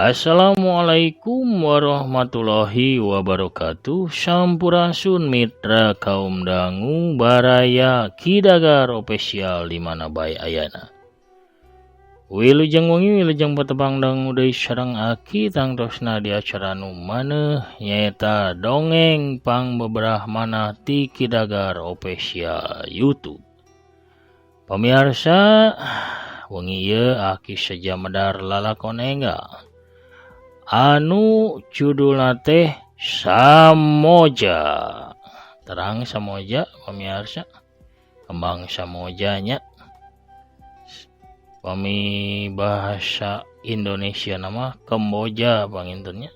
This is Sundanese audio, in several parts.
Assalamualaikum warahmatullahi wabarakatuh. Sampurasun mitra kaum dangu baraya Kidagar official di mana bae ayana. Wilujeng wengi wilujeng patepang dangu deui sareng aki tangtosna di acara nu maneuh nyaeta dongeng pangbeberah manah ti Kidagar official YouTube. Pamiarsa, wengi ieu aki seja medar lalakon enggal anu judulna teh Samoja. Terang Samoja pamiarsa, kembang Samojanya. Pami bahasa Indonesia nama Kemboja pangintennya.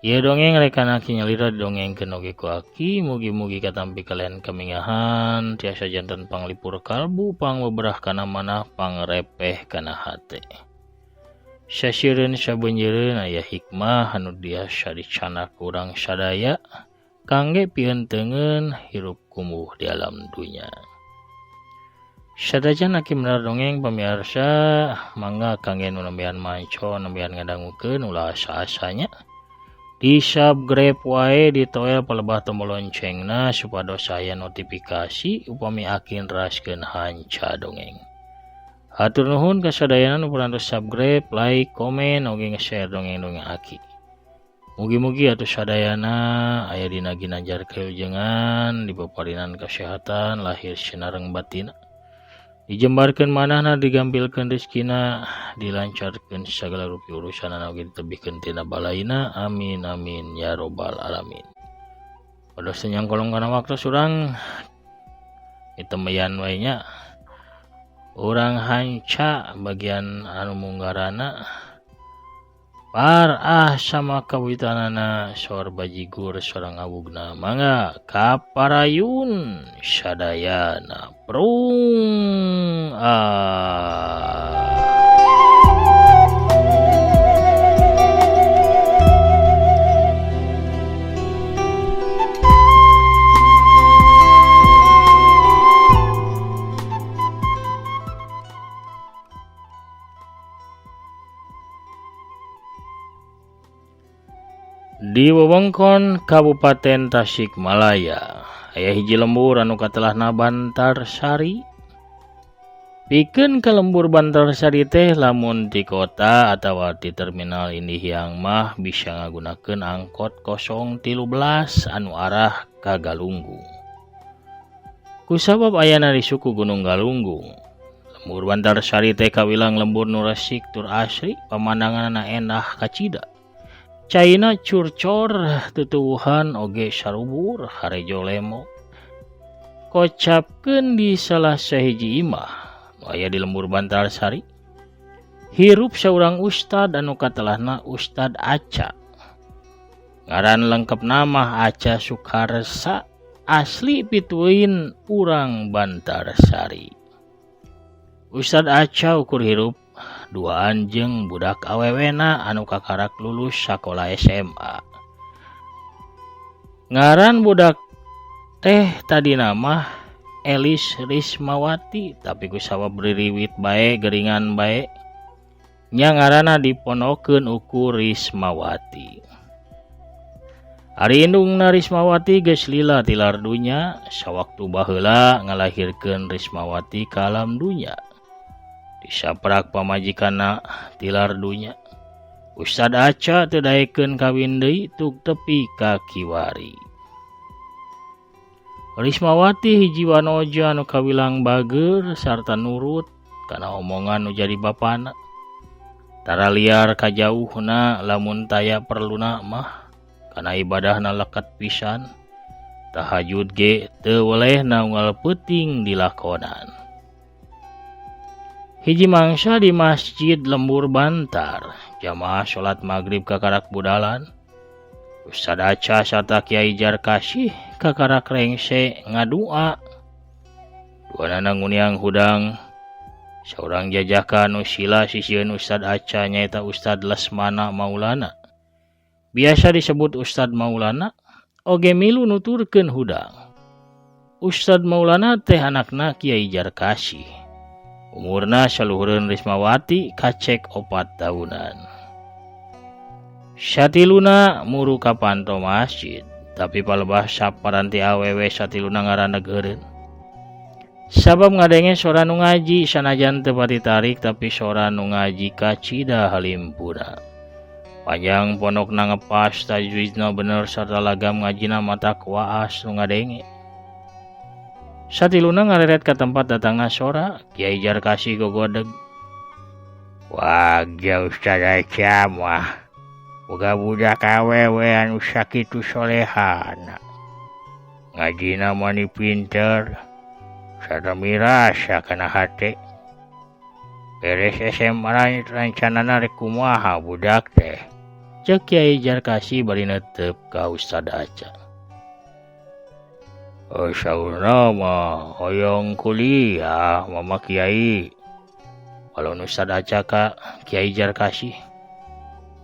Ieu dongeng rekan aki nyalira didongengkeun oge ku aki, mugi-mugi katampi kalian kamingahan tiasa janten panglipur kalbu pangbeberah kana manah pangrepeh kana hate. Sasieureun sabeunjeureun aya hikmah anu biasa dicanak urang sadaya kangge pihenteungeun hirup kumuh di alam dunya. Sadajan aki medar dongeng pamiarsa, mangga kangge nu nembean manco nembean ngadangukeun ulah asa-asanya. Di subscribe wae ditoel palebah tombol loncengna supados aya notifikasi upami aki neraskeun hanca dongeng. Hatur nuhun kasadayana nu parantos subscribe, like, komen, oge nge-share dongeng-dongeng aki. Mugi-mugi atuh sadayana aya dina ginanjar kawilujengan, dipaparinan kasehatan lahir sinareng batina. Dijembarkeun manahna, digampilkeun rezekina, dilancarkeun sagala rupi urusanana oge ditebihkeun tina balaina. Amin amin ya robbal alamin. Pados teu nyangkolong kana waktos urang ditemeyan wae nya. Urang hanca bagian anu munggarana par sama kawitanana sor bajigur sorang awugna mangga kaparayun sadayana prung ah. Di wewengkon Kabupaten Tasikmalaya aya hiji lembur anu katelahna Bantarsari. Pikeun ka lembur Bantarsari teh lamun ti kota atawa ti terminal Indihiang mah bisa ngagunakeun angkot 013 anu arah ka Galunggung. Kusabab ayana di suku Gunung Galunggung, lembur Bantarsari teh kawilang lembur nu resik tur asri, pamandanganna endah kacida. Caina curcor tutuwuhan oge sarubur harejo lemo. Kocapkeun di salah sahiji imah nu aya di lembur Bantarsari. Hirup saurang ustad anu katelahna Ustad Aca. Ngaran lengkapna mah Aca Sukarsa, asli pituin urang Bantarsari. Ustad Aca ukur hirup duaan jeung budak awewena anu kakarak lulus sakola SMA. Ngaran budak teh tadina mah Elis Rismawati, tapi ku sabab ririwit bae geringan bae nya ngaranna diponokeun ukur Rismawati. Ari indungna Rismawati geus lila tilar dunya sawaktu baheula ngalahirkeun Rismawati ka alam dunya. Disaprak pamajikanna tilar dunya. Ustad Aca teu daekeun kawin deui tug tepi ka kiwari. Rismawati hiji wanoja anu kawilang bageur sarta nurut kana omongan nu jadi bapana. Tara liar kajauhna lamun taya perluna mah kana ibadahna leket pisan. Tahajud ge teu welehna unggal peuting dilakonan. Hiji mangsa di Masjid Lembur Bantar, jamaah salat maghrib kakarak budalan. Ustad Aca sarta Kiai Jarkasih kakarak rengse ngadua. Duanana nguniang hudang. Saurang jajaka nu sila sisieun Ustad Aca nyaeta Ustad Lesmana Maulana. Biasa disebut Ustad Maulana, oge milu nuturkeun hudang. Ustad Maulana teh anakna Kiai Jarkasih. Umurna saluhureun Rismawati kacek 4 tahunan. Satiluna muru ka panto masjid, tapi palebah saparanti awewe satiluna ngaraneg eureun. Sabab ngadenge sora nu ngaji sanajan teu pati tarik tapi sora nu ngaji kacida halimpuna. Panjang pondokna ngepas tajwidna bener sarta lagam ngajina matak waas nu ngadenge. Satiluna ngareret ka tempat datangna sora, Kiai Jarkasih gogodeg. Wah, Ustaz Aca mah boga budak awewe anu sakitu solehana. Ngajina mani pinter, sarta mirasa kana hate. Beres SMA rencanana rek kumaha budak teh. Cek Kiai Jarkasih bari netep ka Ustaz Aca. Oh, saurna mah hoyong kuliah mama Kiai. Walau Ustaz Aca ka Kiai Jarkasih.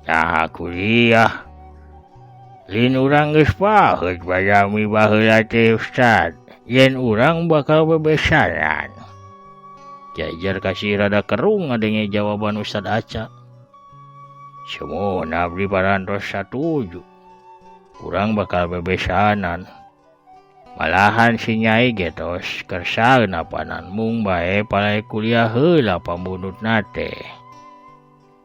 Nah kuliah. Lin urang geus paheut badami baheula teh Ustaz. Yen urang bakal bebesaran. Kiai Jarkasih rada kerung ngadenge jawaban Ustaz Aca. Semua abdi parantos satuju. Urang bakal bebesanan. Malahan si Nyai ge tos kersaeun apanan mung bae palai kuliah heula pambunutna teh.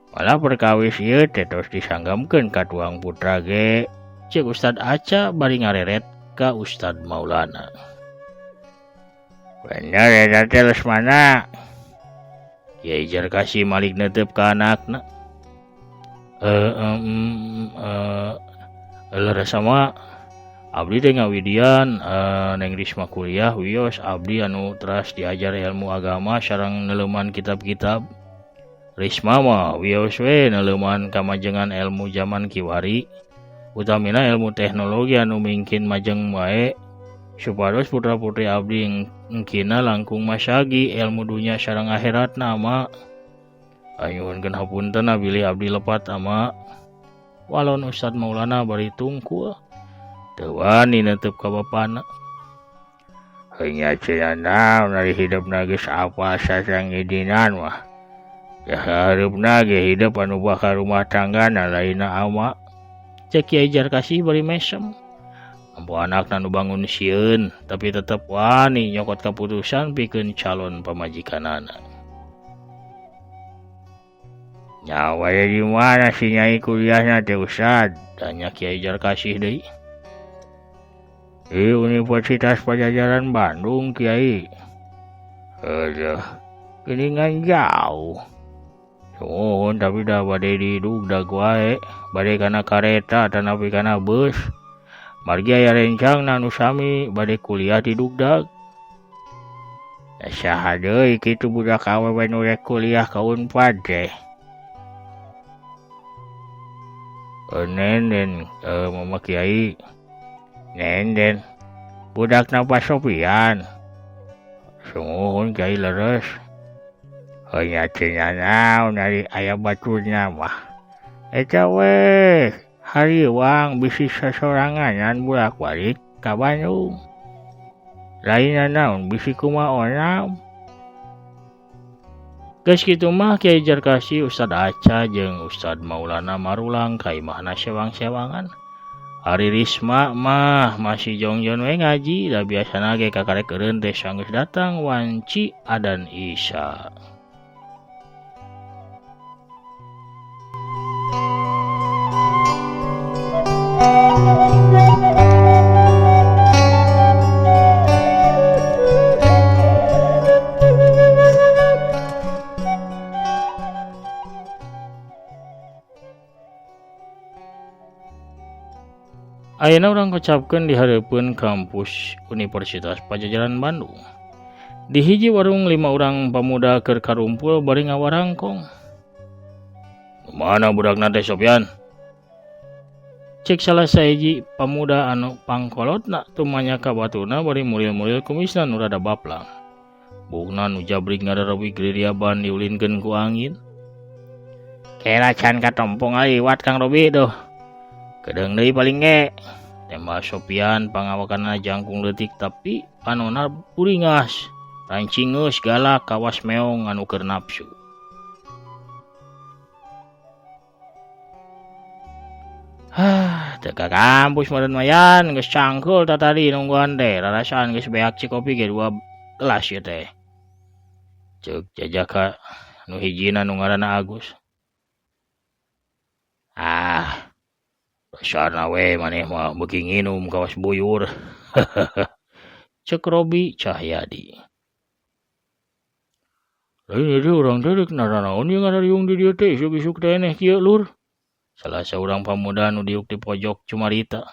Malah perkawis ieu teh tos disanggamkeun ka tuang putra ge. Cek Ustaz Aca bari ngareret ka Ustaz Maulana. Bener eta teh Lesmana. Kiai Jarkasih malik netep ka anakna. Leres sama abdi teh ngawidian Neng Risma kuliah wios abdi anu teras diajar ilmu agama sareng neleuman kitab-kitab. Risma mah wios we neleuman kamajengan ilmu zaman kiwari, utamina ilmu teknologi anu mingkin majeng wae supados putra-putri abdi engkina langkung masagi ilmu dunya sareng akhiratna ama. Anyuhunkeun hapunten bilih abdi lepat ama. Walon Ustaz Maulana bari tungkul. Teu wani netep ka bapana. Hanya cenah naon ari hidupna geus apa sareng ngidinan mah. Ya hareupna ge hidup anu bakal rumah tanggana lainna ama. Cek Kiai Jarkasih bari mesem. Ampo anakna nu bangun sieun tapi tetep wani nyokot kaputusan pikeun calon pamajikanana. Nyawa di mana si Nyai kuliahna teh Ustaz? Tanya Kiai Jarkasih deui. Di Universitas Pajajaran Bandung Kiai. Aduh, geningan jauh. Sumuhun tapi dah bade didugdag wae, bade kana kareta tanapi kana bus. Margi aya rencangna nu sami bade kuliah di Dugdag. Saha deui kitu budak awewe nu rek kuliah ka Unpad teh. Nenden, Mama Kiai. Nenden, budakna Pak Sopian. Sumuhun Kiai leres. Heunya cenah naon ari aya baturna mah. Eta we hariwang bisi sasoranganan bolak-balik ka Bandung. Lainna naon bisi kumaha onam. Geus kitu mah Kiai Jarkasih Ustaz Aca jeung Ustaz Maulana marulang ka imahna sewang-sewangan. Ari Risma mah masih jongjon we ngaji, da biasana ge kakarek eureun teh sanggeus datang wanci adan Isya. Ayeuna urang kocapkeun di hareupeun kampus Universitas Pajajaran Bandung. Di hiji warung 5 urang pamuda keur karumpul bari ngawarangkong. Mana budakna teh Sopyan? Cek salah sahiji pamuda anu pangkolotna tumanya ka batuna bari muril-muril kumisna nu rada baplang. Buukna nu jabrik ngararawi geririaban diulinkeun ku angin. Kela can katompong aliwat Kang Robi duh. Kedeung deui paling ge. Tembak Sopian pangawakanna jangkung leutik tapi panona puringas. Rancingeus galak kawas meong anu keur nafsu. Hah, teu ka kampus meureun mayan geus cangkeul ta tadi nungguan teh, rarasaan geus beak cikopi ge 2 gelas ieu teh. Ceuk jajaka nu hijina nu ngaranna Agus. Ah, dasarna we maneh mah beuki nginum kawas buyur. Ceuk Robi Cahyadi. Lain ieu urang teh rek naranaon ieu ngarariung di dieu teh isuk-isuk teh eneh kieu lur. Salah saurang pamuda nu diuk di pojok cumarita.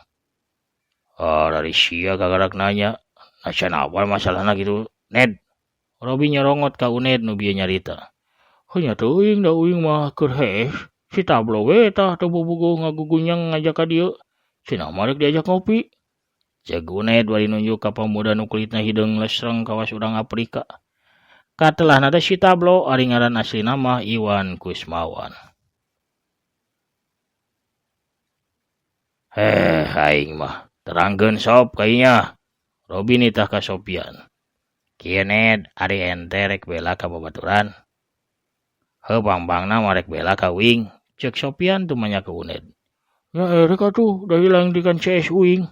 Ah, dari sia kagarak nanya. Nacan apal masalahna kitu, Ned. Robi nyorongot ka Uned nu bieu nyarita. Heuh nya teuing da uing mah keur hees. Si Tablo we tah teu bobogoh ngagugunyang ngajak ka dieu. Cenah mah rek diajak ngopi. Ceuk Uned bari nunjuk ka pamuda nu kulitna hideung lesreng kawas urang Afrika. Katelahna teh si Tablo ari ngaran aslina mah Iwan Kusmawan. Heh, aing mah terangkeun sop kainya. Robi nitah ka Sopian. Kieu Ned, ari ente rek bela ka babaturan. Heuh pang-pangna mah rek bela ka uing. Ceuk Sopian tumanya ka Uned. Nya erek atuh da hilang dikan CS uing.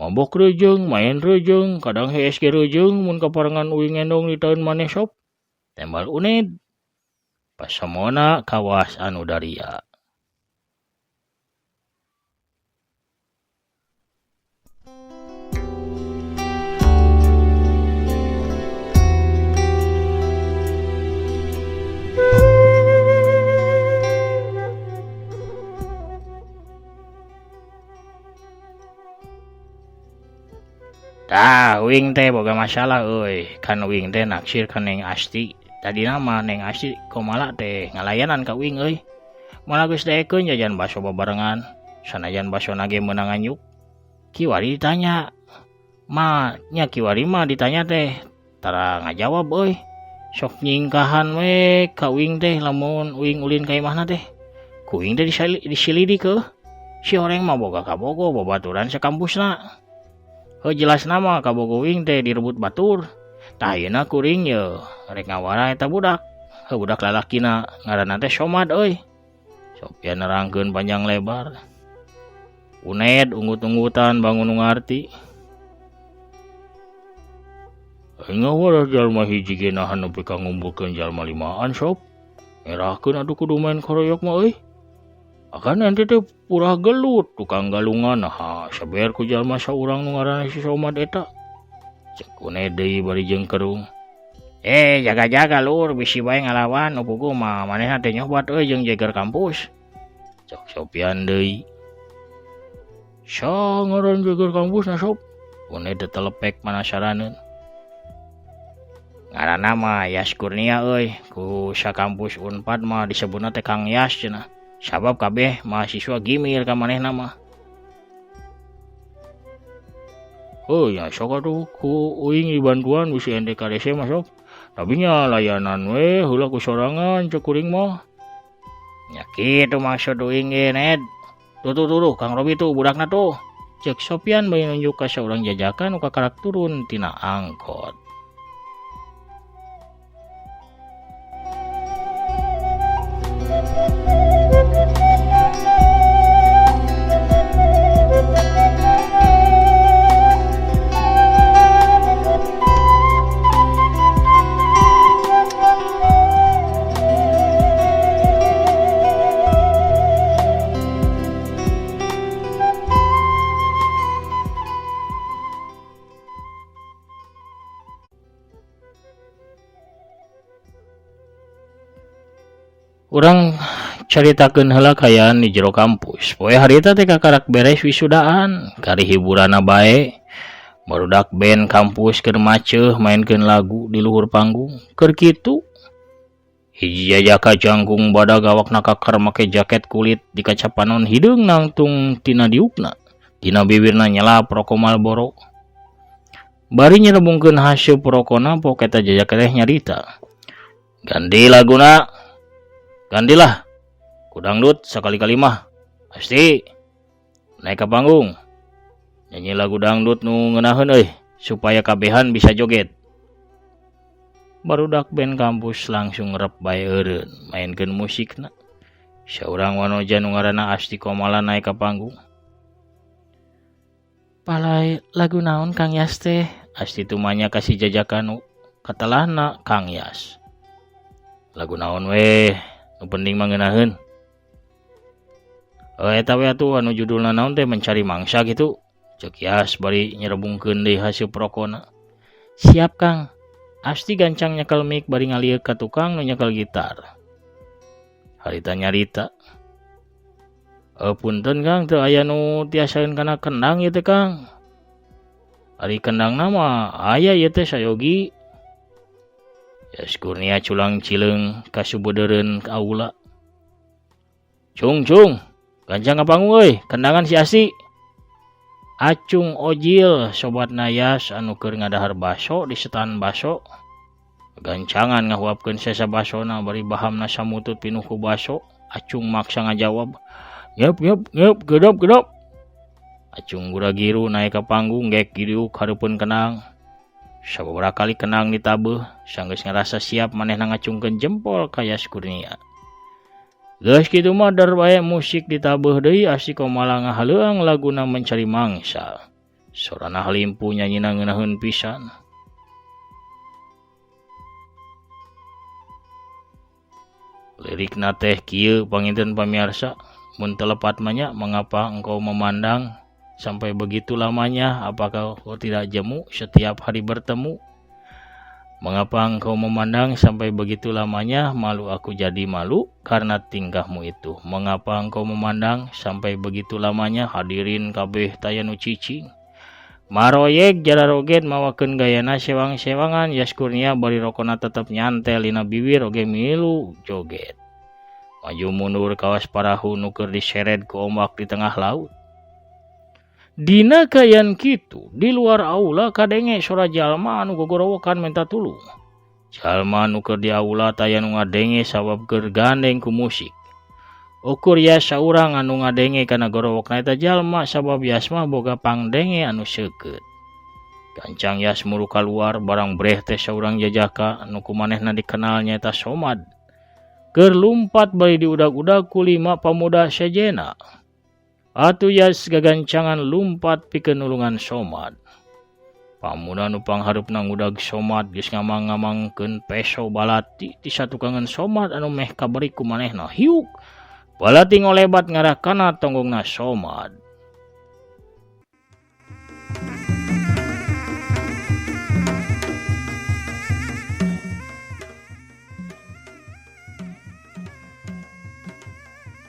Mabok reujeung, main reujeung, kadang hees ge reujeung mun kaparengan uing ngendong di taun maneh sop. Tembal Uned. Pasemona kawas anu daria. Tah, uing teh boga masalah euy. Kan uing teh naksir ka Neng Asti. Tadina mah Neng Asti komala teh ngalayanan ka uing euy. Malah geus daekeun jajan baso babarengan. Sanajan basona ge meunang nganyuk. Kiwari ditanya. Ma, nya kiwari mah ditanya teh tara ngajawab euy. Sok nyingkahan we ka uing teh lamun uing ulin ka imahna teh. Ku uing teh disilidik heuh. Si horeng mah boga kabogo babaturan sakampusna. Heuh jelas nama kabogo uing teh direbut batur. Tah ayeuna kuring ye rek ngawara eta budak. Heuh budak lalakina ngaranna teh Somad euy. Sopian nerangkeun panjang lebar. Uned unggut-unggutan bangun nu ngarti. Aing ngawara jalma hiji ge nahan nepi ka ngumpulkeun jalma limaan sob. Ngerahkeun atuh kudu main karoyok mah euy. Akan ente teh purah gelut tukang galungan naha saber ku jalma saurang nu ngaranna si Somad eta. Ceuk Uned deui bari jeung kerung. Jaga-jaga lur bisi bae ngalawan nu puguh mah manehna teh nyobat euy jeung jeger kampus. Ceuk Sopian deui. Sa ngaran jeger kampus na sob. Uned teh telepek manasaraneun. Ngaranna mah Yas Kurnia euy, ku sakampus Unpad mah disebutna teh Kang Yas cenah. Sabab kabeh mahasiswa gimir ka manehna mah. Heuh nya sok atuh ku uing dibantuan bisi ente kadese mah sok. Tapi nya layanan we heula ku sorangan ceuk kuring mah. Nya kitu maksud uing ge Ned. Tuh tuh tuh Kang Robi tuh budakna tuh. Ceuk Sopian bari nunjuk ka saurang jajakan nu kakarak turun tina angkot. Urang caritakeun heula kaayaan di jero kampus. Poe harita teh kakarak beres wisudaan, kari hiburanna bae. Barudak band kampus keur maceuh mainkeun lagu di luhur panggung. Keur kitu hiji jajaka jangkung badag awakna kakar make jaket kulit di kaca panon hideung nangtung tina diukna. Dina bibirna nyelap rokok Marlboro. Bari nyerebungkeun haseup rokona pok eta jajaka teh nyarita. Ganti laguna. Gantilah. Ku dangdut sakali-kali mah. Pasti naik ke panggung. Nyanyi lagu dangdut nu ngeunaheun euy supaya kabehan bisa joget. Barudak band kampus langsung rep bae eureun mainkeun musikna. Saurang wanoja nu ngaranna Asti Komala naik ka panggung. Palai lagu naon Kang Yas teh? Asti tumanya kasih jajakan nu katelahna Kang Yas. Lagu naon weh, nu penting mah ngeunaheun. Eta we atuh anu judulna naon teh mencari mangsa gitu. Ceuk Yas bari nyerebungkeun deui hasil rokona. Siap Kang. Asti gancang nyekel mic bari ngalieuk ka tukang nu nyekel gitar. Harita nyarita. Punten Kang, teu aya nu tiasaeun kana kendang ieu teh Kang. Ari kendangna mah aya ieu teh sayogi. Yas Kurnia culang cileung kasubeudeureuan aula. Cung cung, gancang ka panggung euy, kendangan si Asti. Acung Ojil sobatna Yas anu keur ngadahar baso di setan baso. Gancangan ngahuapkeun sesa basona bari bahamna samutut pinuh ku baso. Acung maksa ngajawab, "Ngeup ngeup ngeup gedop gedop." Acung gura-giru naik ka panggung gek gidiuk hareupeun kendang. Sababaraha kali kendang ditabeuh, sanggeus ngarasa siap manehna ngacungkeun jempol ka Yas Kurnia. Geus kitu mah dar bae musik ditabeuh deui Asti Komala ngahaleuang laguna mencari mangsa. Sorana halimpu nyanyina ngeunaheun pisan. Lirikna teh kieu panginten pamiarsa, mun teu lepat mah nya, mengapa engkau memandang sampai begitu lamanya, apakah kau tidak jemu setiap hari bertemu? Mengapa engkau memandang sampai begitu lamanya, malu aku jadi malu karena tingkahmu itu. Mengapa engkau memandang sampai begitu lamanya, hadirin kabeh taya nu cicing. Maroyek jararoget mawakeun gayana sewang-sewangan, Yas Kurnia bari rokona tetep nyantel dina bibir oge milu joget. Maju mundur kawas parahu nu keur diseret ku ombak di tengah laut. Dina kayan kitu di luar aula kadenge sora jalma anu gogorowokan minta tulung. Jalma nu keur di aula taya nu ngadenge sabab keur gandeng ku musik. Ukur Yas saurang anu ngadenge kana gorowokna eta jalma sabab Yas mah boga pangdenge anu seukeut. Gancang Yas muru kaluar barang breh teh saurang jajaka anu kumanehna dikenal nyaeta Somad. Keur lumpat bari diudag-udag ku 5 pamuda sejena. Atuh Yas gagancangan lumpat pikeun nulungan Somad. Pamuda nu panghareupna ngudag Somad geus ngamang-ngamangkeun peso balati ti satukangan Somad anu meh kaberi ku manehna. Hiuk! Balati ngolebat ngarah kana tonggongna Somad.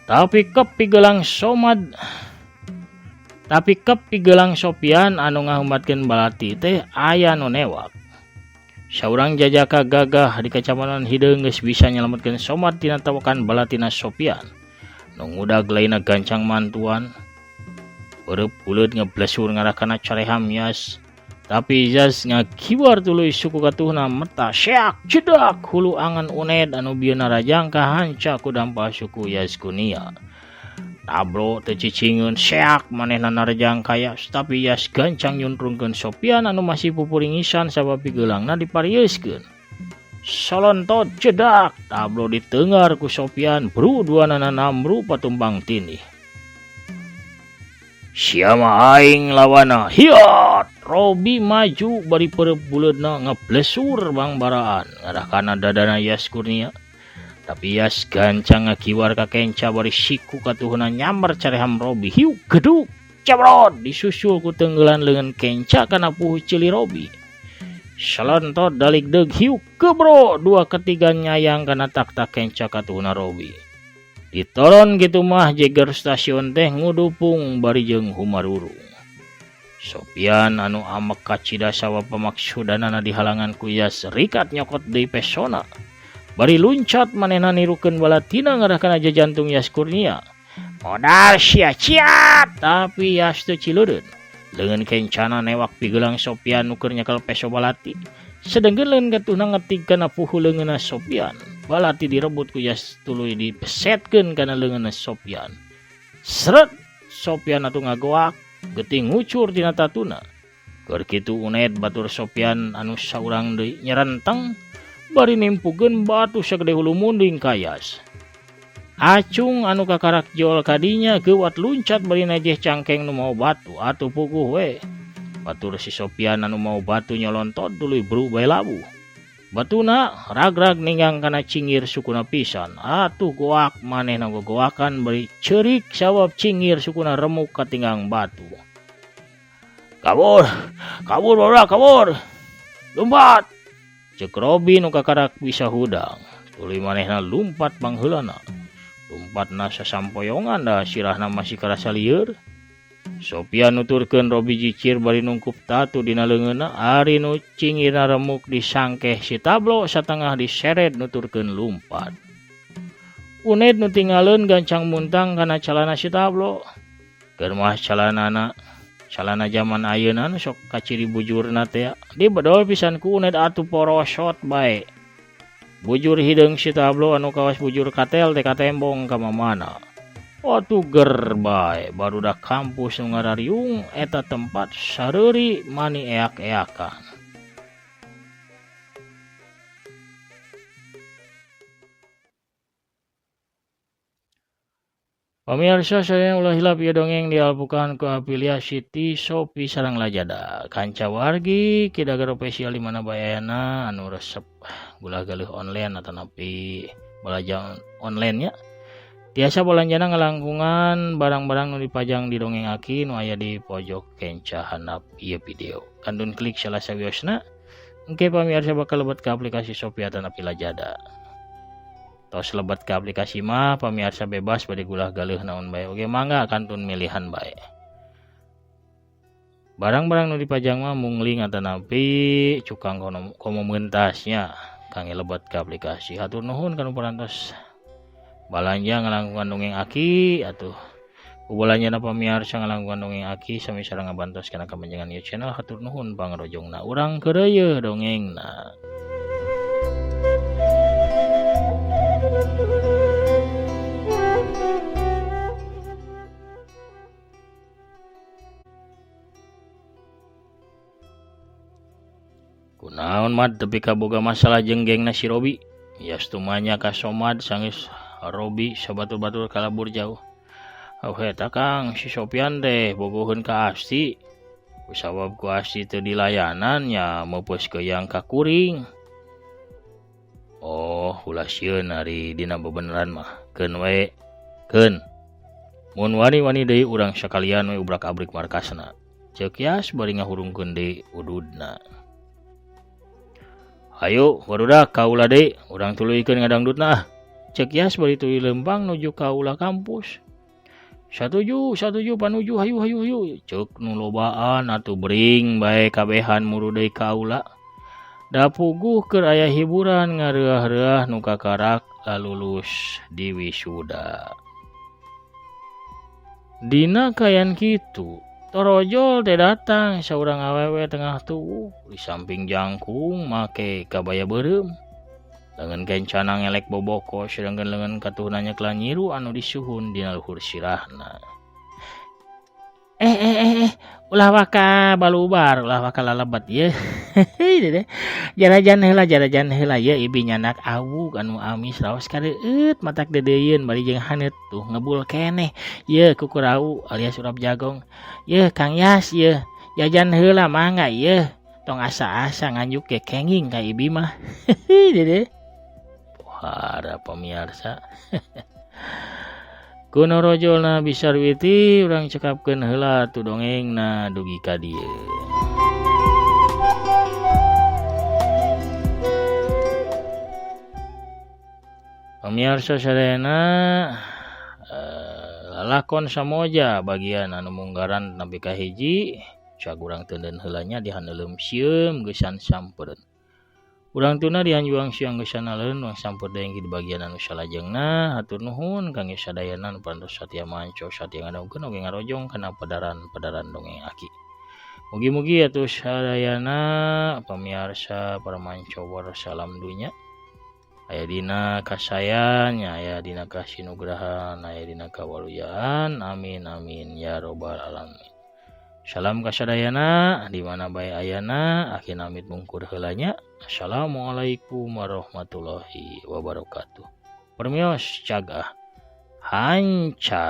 Tapi kep pigelang Somad, tapi kep pigelang Sopian anu ngahumbatkeun balati teh aya nu newak. Saurang jajaka gagah di kecamatan hideung geus bisa nyelametkeun Somad tina tawakan balatina Sopian. Nu ngudag lainna gancang mantuan. Beureub buleud ngeblesur ngarah kana careham Yas. Tapi Yas ngakibar tuluy suku katuhna meta seak jedak hulu angan uned anu bieuna rajang kahanca ku dampa suku Yas Kurnia. Tablo teu cicingeun seak manehna narejang ka Yas, tapi Yas gancang nyuntrungkeun Sopian anu masih pupuringisan sabab pigeulangna diparieuskeun. Solontot jedak tablo ditengar ku Sopian bru duanana namru patumbang tindih. Siama aing lawana hiat Robi maju bari perep buleudna ngeblesur bangbaraan ngarah kana dadana Yas Kurnia. Tapi Yas gancang ngakiwar ka kenca bari siku katuhuna nyamber careham Robi. Hiu geduk cebrot disusul ku tenggelan leungeun kenca kana puhu ceuli Robi. Salontot dalik deug hiu kebro dua ketiga nyayang kana taktak kenca katuhuna Robi. Ditoron kitu mah jeger stasiun teh ngudupung bari jeung humarurung. Sopian anu amek kacida sawab pamaksudanana dihalangan ku Yas rikat nyokot deui pesona. Bari luncat manehna nirukeun balatina ngarah kana jajantung Yas Kurnia. Modal sia ciat tapi Yas teu cileureun. Leungeun kencana newak pigelang Sopian nu keur nyekel peso balati. Sedengkeun leungeun katuhna ngetig kana puhu leungeunna Sopian. Balati direbut ku Yas tuluy dipesetkeun kana leungeunna Sopian. Sret Sopian atuh ngagoak geuting ngucur tina tatuna. Keur kitu uned batur Sopian anu saurang deui nyerenteng Bari nimpukeun batu sagede hulu munding ka Yas. Acung anu kakarak jol kadinya geuwat luncat bari najeh cangkeng nu mau batu atuh puguh we. Batur si Sopian anu mau batu nyolontot tuluy bru bae labuh. Batuna ragrag ninggang kana cingir sukuna pisan. Atuh goak manehna gogoakan bari ceurik sabab cingir sukuna remuk katinggang batu. Kabur, kabur barudak kabur. Lumpat. Ceuk Robi nu kakarak bisa hudang. Tuluy manehna lumpat pangheulana. Lumpatna sasampoyongan da sirahna masih karasa lieur. Sopian nuturkeun Robi jicir bari nungkup tatu dina leungeunna ari nu cingirna remuk disangkeh si Tablo satengah diseret nuturkeun lumpat. Uned nu tinggaleun gancang muntang kana calana si Tablo. Keur mah calanana calana jaman ayeuna nu sok kaciri bujurna teh dibedol pisan ku Uned atuh porosot bae. Bujur hideung si Tablo anu kawas bujur katel teh katembong ka mamana. Atuh ger bae barudak kampus nu ngarariung eta tempat sareuri mani eak-eakan. Pamirsa sadaya ulah hilap ieu dongeng dialpukan ku afiliasi ti Shopee sareng Lazada. Kanca wargi Kidagar Official di mana bae ayana anu resep gulah galeuh online atanapi balanja online nya. Tiasa balanjana ngalangkungan barang-barang nu dipajang di dongeng aki nu aya di pojok kenca handap ieu video. Kantun klik salah sawiosna engke pamirsa bakal lebet ka aplikasi Shopee atanapi Lazada. Tos lebet ka aplikasi mah pamirsa bebas bade gulah galeuh naon bae oge mangga kantun milihan bae. Barang-barang nu dipajang mah mung link atanapi cukang komo mentasnya kangge lebet ka aplikasi. Hatur nuhun kanu parantos balanja ngalangkungan dongeng aki atuh kubalanjana pamirsa ngalangkungan dongeng aki sami sareng ngabantos kana kamajengan ieu channel. Hatur nuhun pangrojongna urang keureuyeun dongengna. Kunaon mad tepi kaboga masalah jeung gengna si Robi. Yas tumanya ka Somad sanggeus Robi sabatur-batur kalabur jauh. Oh eta Kang si Sopian teh bogoheun ka Asti. Kusabab ku Asti teu dilayanan nya meupeus keuyang ka kuring. Oh ulah sieun ari dina bebeneran mah. Keun we. Keun. Mun wani-wani deui urang sakalian we ubrak-abrik markasna. Ceuk Yas bari ngahurungkeun deui ududna. Hayu barudak kaula deui urang tuluykeun ngadangdutna ah. Ceuk Yas bari tuluy leumpang nuju ka ulah kampus. Satuju, satuju panuju hayu hayu hayu. Ceuk nu lobaan atuh bering bae kabehan muru deui ka aula. Da puguh keur aya hiburan ngareureuh-reuah nu kakarak lalulus di wisuda. Dina kayan kitu, torojol teh datang saurang awewe tengah tuwuh di samping jangkung make kabaya beureum. Lengan kencana ngelek boboko sedangkan lengan katuhna nyeklan nyiru anu disuhun dina luhur sirahna. Ulah waka balubar, ulah waka lalebat ye. Jarajan heula ye ibi nyanak awug anu amis raos kareueut matak deudeuyeun bari jeung haneut tuh ngebul keneh. Ye kukurau alias urap jagong. Ye Kang Yas ye jajan heula mangga ye. Tong asa-asa nganjuk ge kenging ka ibi mah. Dede. Pohara pamirsa. Kuno rojolna bisarwiti urang cekapkeun heula tu dongengna dugi ka dieu. Pamirsa sadayana lalakon Samoja bagian anu munggaran nepi ka hiji cag urang teuneun heula nya dihaneuleum sieum geusan sampereun. Urang tuna dihanjuang siang geusan aleun urang sampeur deui di bagian anu salajengna. Hatur nuhun kangge sadayana nu parantos satia manco satia ngadongkeun oge ngarojong kana padaran-padaran dongeng aki. Mugi-mugi atuh sadayana pamiarsa para mancower salam dunya aya dina kasayan nya, aya dina kasinugrahan, aya dina kawaluyaan. Amin amin ya robbal alamin. Salam kasadayana di mana bae ayana, Aki namit mungkur heula nya. Assalamualaikum warahmatullahi wabarakatuh. Permios, cagah hanca.